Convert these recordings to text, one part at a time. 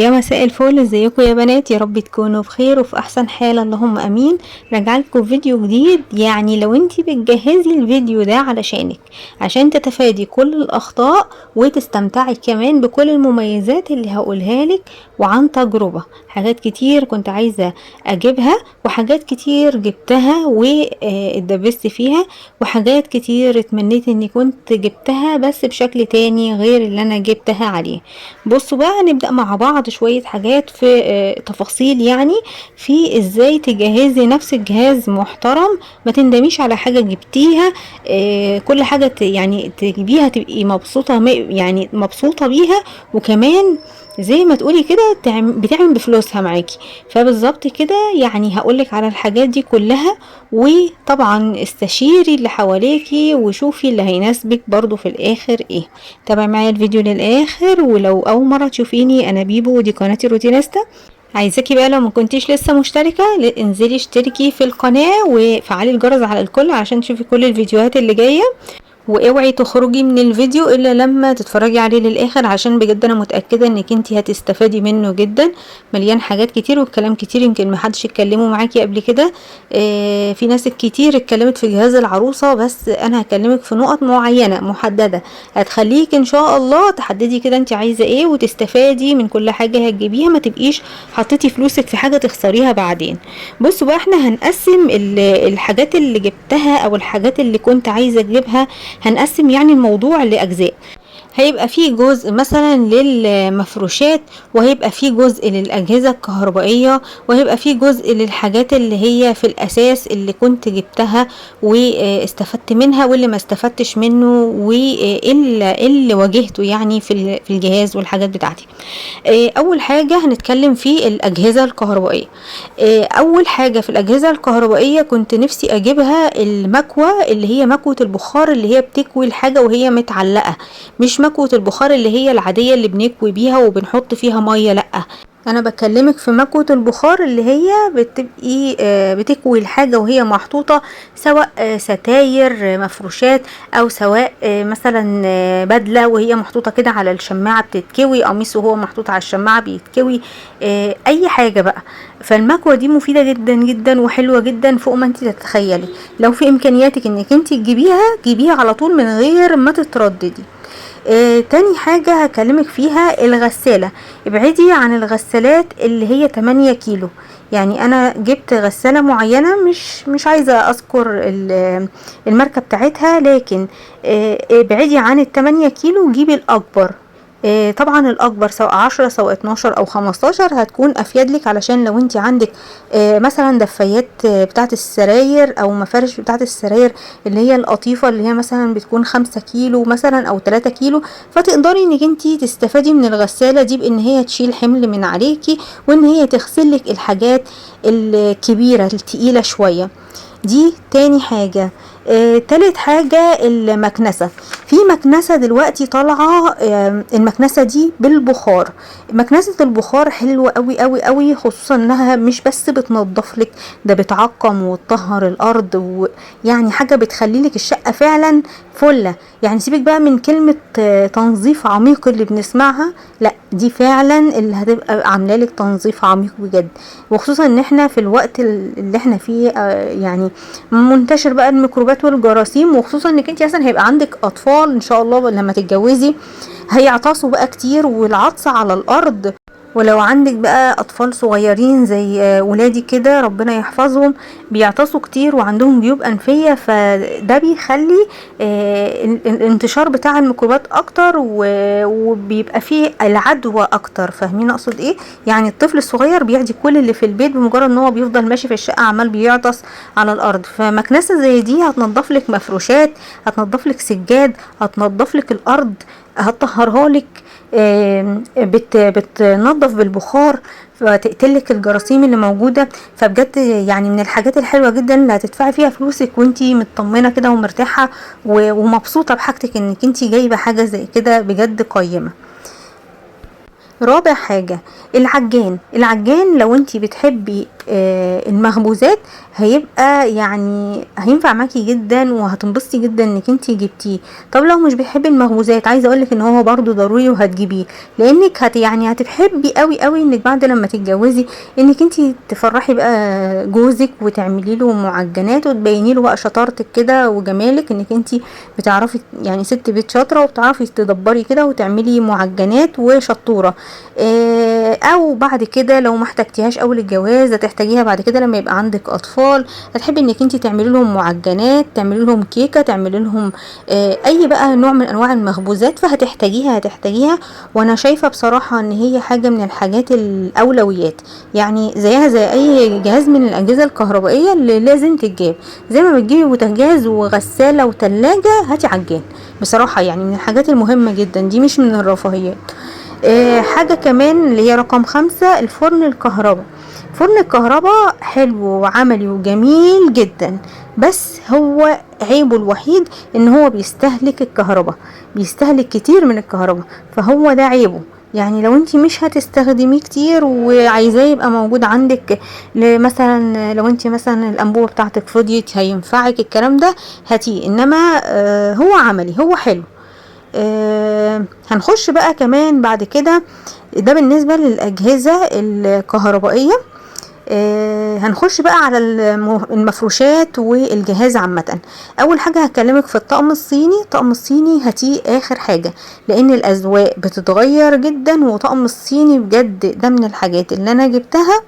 يا مساء الفل، ازيكم يا بنات؟ يا رب تكونوا بخير وفي احسن حال، اللهم امين. راجعلكم فيديو جديد. يعني لو انتي بتجهزي الفيديو ده علشانك، عشان تتفادي كل الاخطاء وتستمتعي كمان بكل المميزات اللي هقولها لك، وعن تجربة. حاجات كتير كنت عايزة اجيبها، وحاجات كتير جبتها واتدبست فيها، وحاجات كتير اتمنيت اني كنت جبتها بس بشكل تاني غير اللي انا جبتها عليه. بصوا بقى، نبدأ مع بعض شوية حاجات في تفاصيل، يعني في ازاي تجهزي نفسك جهاز محترم ما تندميش على حاجة جبتيها. كل حاجة يعني تجيبيها تبقي مبسوطة، يعني مبسوطة بيها، وكمان زي ما تقولي كده بتعمل بفلوسها معاكي. فبالظبط كده يعني هقولك على الحاجات دي كلها، وطبعا استشيري اللي حواليكي وشوفي اللي هيناسبك برضو في الاخر ايه. تابعي معايا الفيديو للاخر، ولو اول مرة تشوفيني انا بيبو ودي قناتي روتينيستا. عايزاكي بقى لو ما كنتيش لسه مشتركة انزلي اشتركي في القناة وفعلي الجرس على الكل عشان تشوفي كل الفيديوهات اللي جاية، واوعي تخرجي من الفيديو الا لما تتفرجي عليه للاخر، عشان بجد انا متاكدة انك انتي هتستفادي منه جدا. مليان حاجات كتير والكلام كتير يمكن ما حدش اتكلمه معاكي قبل كده. في ناس كتير اتكلمت في جهاز العروسة، بس انا هكلمك في نقط معينة محددة هتخليك ان شاء الله تحددي كده انتي عايزه ايه، وتستفادي من كل حاجة هتجيبيها، ما تبقيش حطيتي فلوسك في حاجة تخسريها بعدين. بصوا بقى، احنا هنقسم الحاجات اللي جبتها او الحاجات اللي كنت عايزه اجيبها، هنقسم يعني الموضوع لأجزاء. هيبقى فيه جزء مثلا للمفروشات، وهيبقى فيه جزء للأجهزة الكهربائية، وهيبقى فيه جزء للحاجات اللي هي في الأساس اللي كنت جبتها واستفدت منها واللي ما استفدتش منه، واللي واجهته يعني في الجهاز والحاجات بتاعتي. أول حاجة هنتكلم في الأجهزة الكهربائية. أول حاجة في الأجهزة الكهربائية كنت نفسي أجيبها المكوة، اللي هي مكوة البخار اللي هي بتكوي الحاجة وهي متعلقة، مش مكوة البخار اللي هي العادية اللي بنكوي بيها وبنحط فيها مية، لأ أنا بكلمك في مكوة البخار اللي هي بتبقي بتكوي الحاجة وهي محطوطة، سواء ستاير، مفروشات، أو سواء مثلا، بدلة وهي محطوطة كده على الشماعة بتتكوي، قميص وهو محطوط على الشماعة بيتكوي، أي حاجة بقى. فالمكوة دي مفيدة جدا جدا وحلوة جدا فوق ما انت تتخيلي. لو في إمكانياتك انك انت تجيبيها جيبيها على طول من غير ما تترددي. تاني حاجة هكلمك فيها الغسالة. ابعدي عن الغسالات اللي هي 8 كيلو. يعني انا جبت غسالة معينة، مش عايزة اذكر الماركة بتاعتها، لكن، ابعدي عن التمانية كيلو وجيبي الاكبر. طبعا الاكبر سواء 10 سواء 12 او 15 هتكون افيد لك، علشان لو انت عندك، مثلا دفايات، بتاعه السراير او مفارش بتاعه السراير اللي هي القطيفه اللي هي مثلا بتكون 5 كيلو مثلا او 3 كيلو، فتقدري انك انت تستفادي من الغسالة دي بان هي تشيل حمل من عليكي، وان هي تغسل لك الحاجات الكبيرة التقيله شوية. دي تاني حاجة. تالت حاجة المكنسة. في مكنسة دلوقتي طالعة، المكنسة دي بالبخار. مكنسة البخار حلوة قوي قوي قوي، خصوصا انها مش بس بتنظف لك، ده بتعقم وتطهر الارض، ويعني حاجة بتخلي لك الشقة فعلا فلة. يعني سيبك بقى من كلمة، تنظيف عميق اللي بنسمعها، لا دي فعلا اللي هتبقى عاملة لك تنظيف عميق بجد. وخصوصا ان احنا في الوقت اللي احنا فيه، يعني منتشر بقى الميكروبات والجراثيم، وخصوصا انك انت اصلا هيبقى عندك اطفال ان شاء الله لما تتجوزي، هيعطسوا بقى كتير، والعطس على الارض. ولو عندك بقى اطفال صغيرين زي، ولادي كده ربنا يحفظهم، بيعطسوا كتير وعندهم جيوب انفيه، فده بيخلي، الانتشار بتاع الميكروبات اكتر، وبيبقى فيه العدوى اكتر. فاهمين اقصد ايه؟ يعني الطفل الصغير بيعدي كل اللي في البيت بمجرد ان هو بيفضل ماشي في الشقة عمال بيعطس على الارض. فمكنسه زي دي هتنضف لك مفروشات، هتنضف لك سجاد، هتنضف لك الارض، هتطهرها لك، بتنظف بالبخار فتقتلك الجراثيم اللي موجودة. فبجد يعني من الحاجات الحلوة جدا اللي هتدفعي فيها فلوسك وانتي مطمنة كده ومرتاحة ومبسوطة بحاجتك انك انتي جايبة حاجة زي كده بجد قيمة. رابع حاجة العجان. العجان لو انتي بتحبي المخبوزات، هيبقى يعني هينفع معاكي جدا وهتنبسطي جدا انك انتي جبتيه. طب لو مش بتحبي المخبوزات، عايزه اقولك ان هو برضو ضروري وهتجيبيه، لانك يعني هتحبي قوي قوي انك بعد لما تتجوزي انك انتي تفرحي بقى جوزك وتعملي له معجنات وتبيني له بقى شطارتك كده وجمالك، انك انتي بتعرفي يعني ست بيت شاطرة وبتعرفي تدبري كده وتعملي معجنات وشطوره. او بعد كده لو ما احتجتيهاش اول الجواز هتحتاجيها بعد كده لما يبقى عندك اطفال، هتحبي انك انتي تعملي لهم معجنات، تعملي لهم كيكة، تعملي لهم اي بقى نوع من انواع المخبوزات، فهتحتاجيها هتحتاجيها. وانا شايفه بصراحة ان هي حاجة من الحاجات الاولويات، يعني زيها زي اي جهاز من الاجهزة الكهربائية اللي لازم تتجاب، زي ما بتجيبي بوتاجاز وغساله وتلاجة هاتي عجان. بصراحة يعني من الحاجات المهمة جدا دي، مش من الرفاهيات. حاجة كمان اللي هي رقم 5، الفرن الكهرباء. فرن الكهرباء حلو وعملي وجميل جدا، بس هو عيبه الوحيد ان هو بيستهلك الكهرباء، بيستهلك كتير من الكهرباء، فهو ده عيبه. يعني لو انت مش هتستخدميه كتير وعايزاه يبقى موجود عندك، مثلا لو انت مثلا الانبوبة بتاعتك فضيت هينفعك الكلام ده هاتيه، انما هو عملي هو حلو. هنخش بقى كمان بعد كده، ده بالنسبة للأجهزة الكهربائية. هنخش بقى على المفروشات والجهاز عامة. اول حاجة هكلمك في الطقم الصيني. الطقم الصيني هاتيه اخر حاجة، لان الاذواق بتتغير جدا، وطقم الصيني بجد ده من الحاجات اللي انا جبتها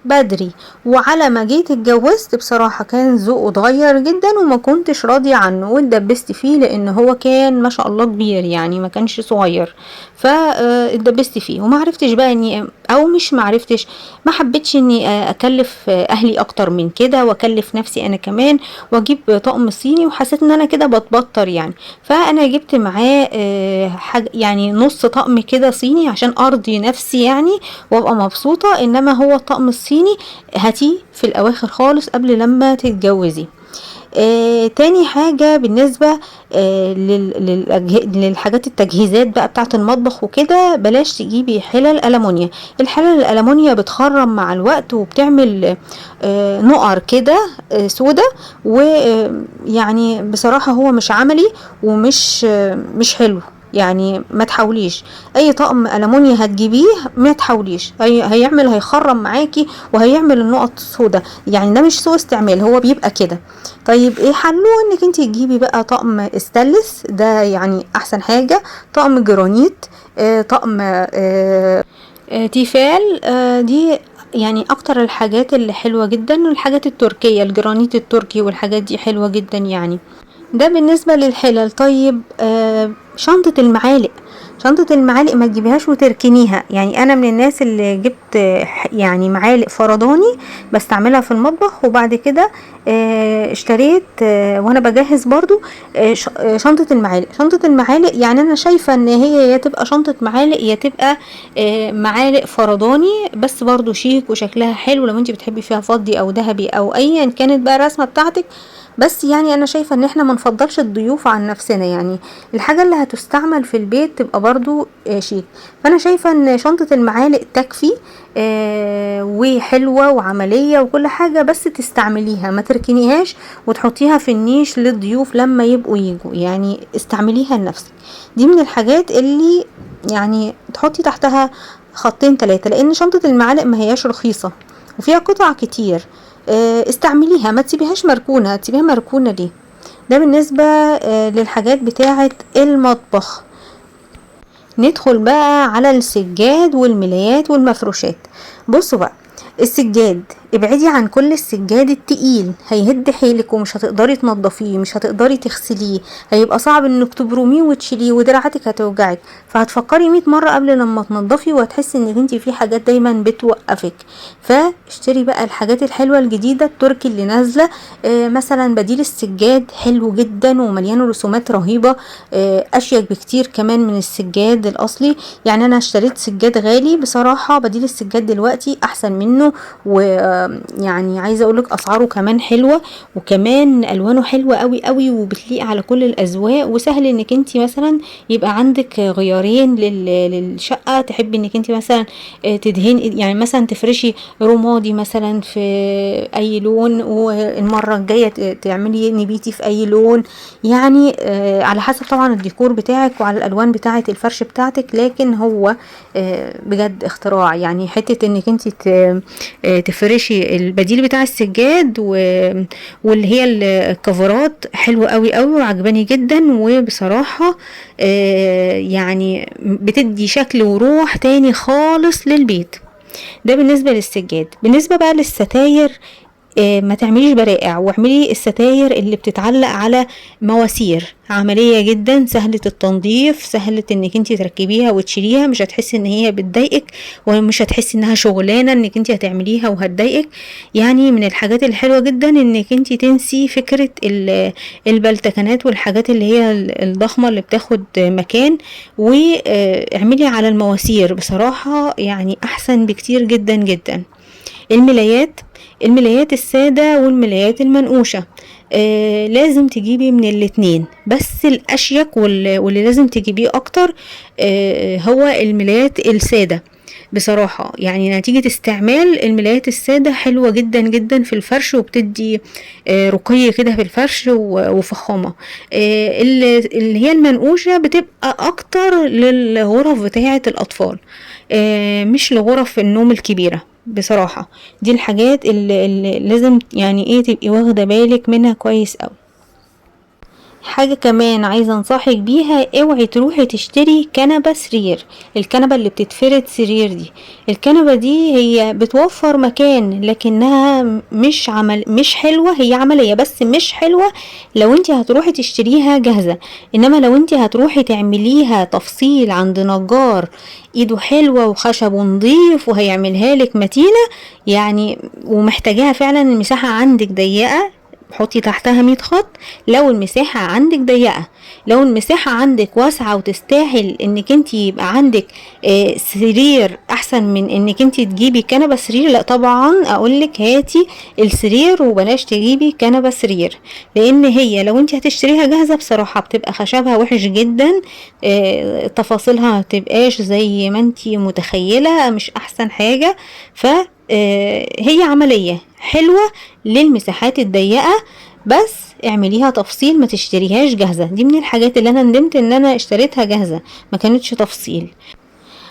بدري، وعلى ما جيت اتجوزت بصراحة كان ذوقه اتغير جدا وما كنتش راضية عنه واتدبست فيه، لان هو كان ما شاء الله كبير يعني ما كانش صغير، فاتدبست فيه وما عرفتش بقى اني، او مش ما عرفتش، ما حبيتش اني اكلف اهلي اكتر من كده واكلف نفسي انا كمان واجيب طقم صيني، وحسيت ان انا كده بتبطر يعني. فانا جبت معاه حاجة يعني نص طقم كده صيني عشان ارضي نفسي يعني وابقى مبسوطة، انما هو الطقم الصيني هاتيه في الاواخر خالص قبل لما تتجوزي. تاني حاجة بالنسبة للحاجات التجهيزات بقى بتاعة المطبخ وكده، بلاش تجيبي حلل ألمونيا. الحلل الألمونيا بتخرم مع الوقت وبتعمل نقر كده سودة، ويعني بصراحة هو مش عملي ومش مش حلو يعني. ما تحاوليش اي طقم ألمونيا هتجيبيه ما تحاوليش، هيخرم معاكي وهيعمل النقط السوداء، يعني ده مش سوء استعمال، هو بيبقى كده. طيب ايه حله؟ انك انت تجيبي بقى طقم استانلس، ده يعني احسن حاجة، طقم جرانيت، طقم تيفال، دي يعني اكتر الحاجات اللي حلوة جدا، والحاجات التركية الجرانيت التركي والحاجات دي حلوة جدا يعني. ده بالنسبة للحلل. طيب شنطة المعالق، شنطة المعالق ما تجيبيهاش وتركنيها. يعني انا من الناس اللي جبت يعني معالق فرداني بستعملها في المطبخ، وبعد كده اشتريت وانا بجهز برضو شنطة المعالق. شنطة المعالق يعني انا شايفة ان هي يا تبقى شنطة معالق يا تبقى معالق فرداني، بس برضو شيك وشكلها حلو لو انت بتحبي فيها فضي او ذهبي او ايا كانت بقى الرسمة بتاعتك. بس يعني انا شايفة ان احنا ما نفضلش الضيوف عن نفسنا، يعني الحاجة اللي هتستعمل في البيت تبقى برضو شيك. فانا شايفة ان شنطة المعالق تكفي، وحلوة وعملية وكل حاجة، بس تستعمليها ما تركنيهاش وتحطيها في النيش للضيوف لما يبقوا يجوا، يعني استعمليها لنفسك. دي من الحاجات اللي يعني تحطي تحتها خطين 3، لان شنطة المعالق ما هياش رخيصة وفيها قطع كتير، استعمليها ما تسيبيهاش مركونة. هتسيبيها مركونة ليه؟ ده بالنسبة للحاجات بتاعة المطبخ. ندخل بقى على السجاد والملايات والمفروشات. بصوا بقى السجاد، ابعدي عن كل السجاد التقيل، هيهد حيلك ومش هتقدري تنظفيه، مش هتقدري تغسليه، هيبقى صعب انك تبرميه وتشيليه ودراعتك هتوجعك، فهتفكري 100 مرة قبل لما تنظفي، وهتحسي انك انتي في حاجات دايما بتوقفك. فاشتري بقى الحاجات الحلوة الجديدة التركي اللي نازلة، مثلا بديل السجاد حلو جدا ومليانة رسومات رهيبة، اشيك بكتير كمان من السجاد الاصلي. يعني انا اشتريت سجاد غالي بصراحة، بديل السجاد دلوقتي دلوقتي احسن منه، ويعني عايزه اقولك اسعاره كمان حلوة، وكمان الوانه حلوة قوي قوي، وبتليق على كل الاذواق، وسهل انك انت مثلا يبقى عندك غيارين للشقه. تحبي انك انت مثلا تدهن، يعني مثلا تفرشي رمادي مثلا في اي لون، والمرة الجاية تعملي نبيتي في اي لون، يعني على حسب طبعا الديكور بتاعك وعلى الالوان بتاعه الفرش بتاعتك. لكن هو بجد اختراع، يعني حتة انك انت تفرشي البديل بتاع السجاد واللي هي الكفرات حلوة قوي قوي وعجباني جدا، وبصراحة يعني بتدي شكل وروح تاني خالص للبيت. ده بالنسبة للسجاد. بالنسبة بقى للستاير، ما تعمليش براقع، واعملي الستاير اللي بتتعلق على مواسير، عملية جدا، سهلة التنظيف، سهلة انك انت تركبيها وتشيليها، مش هتحسي ان هي بتضايقك، ومش هتحسي انها شغلانة انك انت هتعمليها وهتضايقك. يعني من الحاجات الحلوة جدا انك انت تنسي فكرة البلتكنات والحاجات اللي هي الضخمة اللي بتاخد مكان، واعملي على المواسير، بصراحة يعني احسن بكتير جدا جدا. الملايات السادة والملايات المنقوشة، لازم تجيبي من الاتنين، بس الاشيك واللي لازم تجيبيه اكتر، هو الملايات السادة بصراحة. يعني نتيجة استعمال الملايات السادة حلوة جدا جدا في الفرش، وبتدي رقي كده في الفرش وفخامة. اللي هي المنقوشة بتبقى اكتر للغرف بتاعة الاطفال، مش لغرف النوم الكبيرة بصراحة. دي الحاجات اللي لازم تبقي واخدة بالك منها كويس قوي. حاجة كمان عايزة انصحك بيها، اوعي تروحي تشتري كنبة سرير، الكنبة اللي بتتفرد سرير دي، الكنبة دي هي بتوفر مكان لكنها مش حلوة، هي عملية بس مش حلوة لو انت هتروحي تشتريها جاهزة. انما لو انت هتروحي تعمليها تفصيل عند نجار ايده حلوة وخشبه نظيف وهيعملها لك متينة ومحتاجاها فعلا، المساحة عندك ضيقة، حطي تحتها 100 خط لو المساحة عندك ضيقة. لو المساحة عندك واسعة وتستاهل انك انت يبقى عندك، سرير احسن من انك انت تجيبي كنبة سرير، لا طبعا اقولك هاتي السرير وبلاش تجيبي كنبة سرير، لان هي لو انت هتشتريها جاهزة بصراحة بتبقى خشبها وحش جدا، تفاصيلها ما بتبقاش زي ما انت متخيلة، مش احسن حاجة. هي عملية حلوة للمساحات الضيقة، بس اعمليها تفصيل، ما تشتريهاش جاهزة. دي من الحاجات اللي انا ندمت ان انا اشتريتها جاهزة، ما كانتش تفصيل.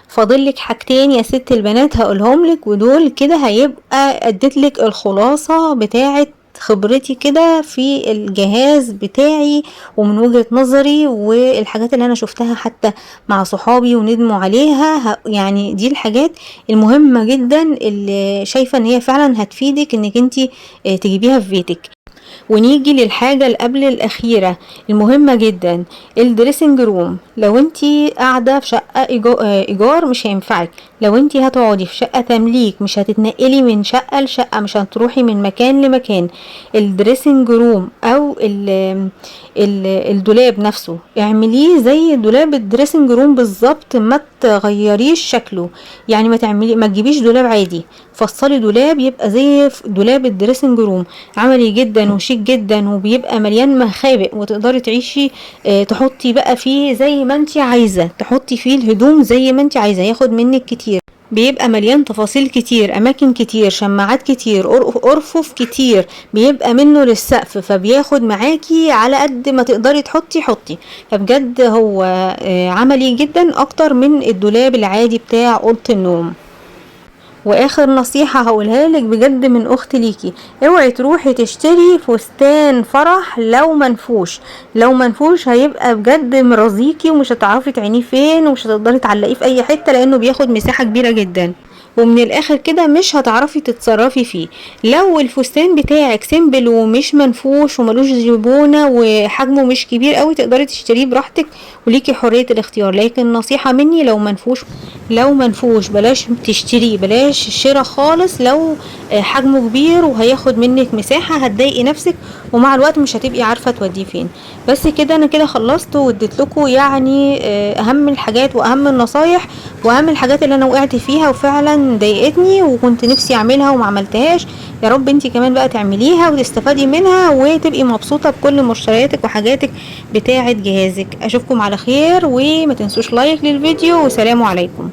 فاضلك حاجتين يا ست البنات هقولهم لك، ودول كده هيبقى اديت لك الخلاصة بتاعة خبرتي كده في الجهاز بتاعي ومن وجهة نظري والحاجات اللي انا شفتها حتى مع صحابي وندموا عليها. دي الحاجات المهمة جدا اللي شايفة ان هي فعلا هتفيدك انك انتي، تجيبيها في بيتك. ونيجي للحاجة اللي قبل الأخيرة المهمة جدا، ال dressing room. لو انتي قاعدة في شقة إيجار مش هينفعك، لو انتي هتقعدي في شقة تمليك مش هتتنقلي من شقة لشقة، مش هتروحي من مكان لمكان. ال dressing room أو الدولاب نفسه اعمليه زي دولاب ال dressing room بالظبط، ما تغيريش شكله. يعني ما تجيبيش دولاب عادي، فصلي دولاب يبقى زي دولاب ال dressing room، عملي جدا وشيك جدا، وبيبقى مليان مخابئ، وتقدري تعيشي، تحطي بقى فيه زي ما انت عايزه، تحطي فيه الهدوم زي ما انت عايزه، ياخد منك كتير، بيبقى مليان تفاصيل كتير، اماكن كتير، شماعات كتير، ارفف كتير، بيبقى منه للسقف، فبياخد معاكي على قد ما تقدري تحطي حطي. فبجد هو، عملي جدا اكتر من الدولاب العادي بتاع اوضة النوم. واخر نصيحة هقولها لك بجد من اخت ليكي، اوعي تروحي تشتري فستان فرح لو منفوش. لو منفوش هيبقى بجد مرازيكي، ومش هتعرفي تعينيه فين، ومش هتقدري تعلقيه في اي حتة، لانه بياخد مساحة كبيرة جدا، ومن الاخر كده مش هتعرفي تتصرفي فيه. لو الفستان بتاعك simple ومش منفوش وملوش زبونة وحجمه مش كبير قوي، تقدري تشتريه براحتك وليكي حرية الاختيار. لكن نصيحة مني، لو منفوش بلاش تشتريه، بلاش الشراء خالص. لو حجمه كبير وهياخد منك مساحة هتضايقي نفسك ومع الوقت مش هتبقي عارفه توديه فين. بس كده انا كده خلصت واديت لكم يعني اهم الحاجات واهم النصايح واهم الحاجات اللي انا وقعت فيها وفعلا ضايقتني وكنت نفسي اعملها وما عملتهاش. يا رب انتي كمان بقى تعمليها وتستفادي منها وتبقي مبسوطة بكل مشترياتك وحاجاتك بتاعه جهازك. اشوفكم على خير، وما تنسوش like للفيديو، وسلام عليكم.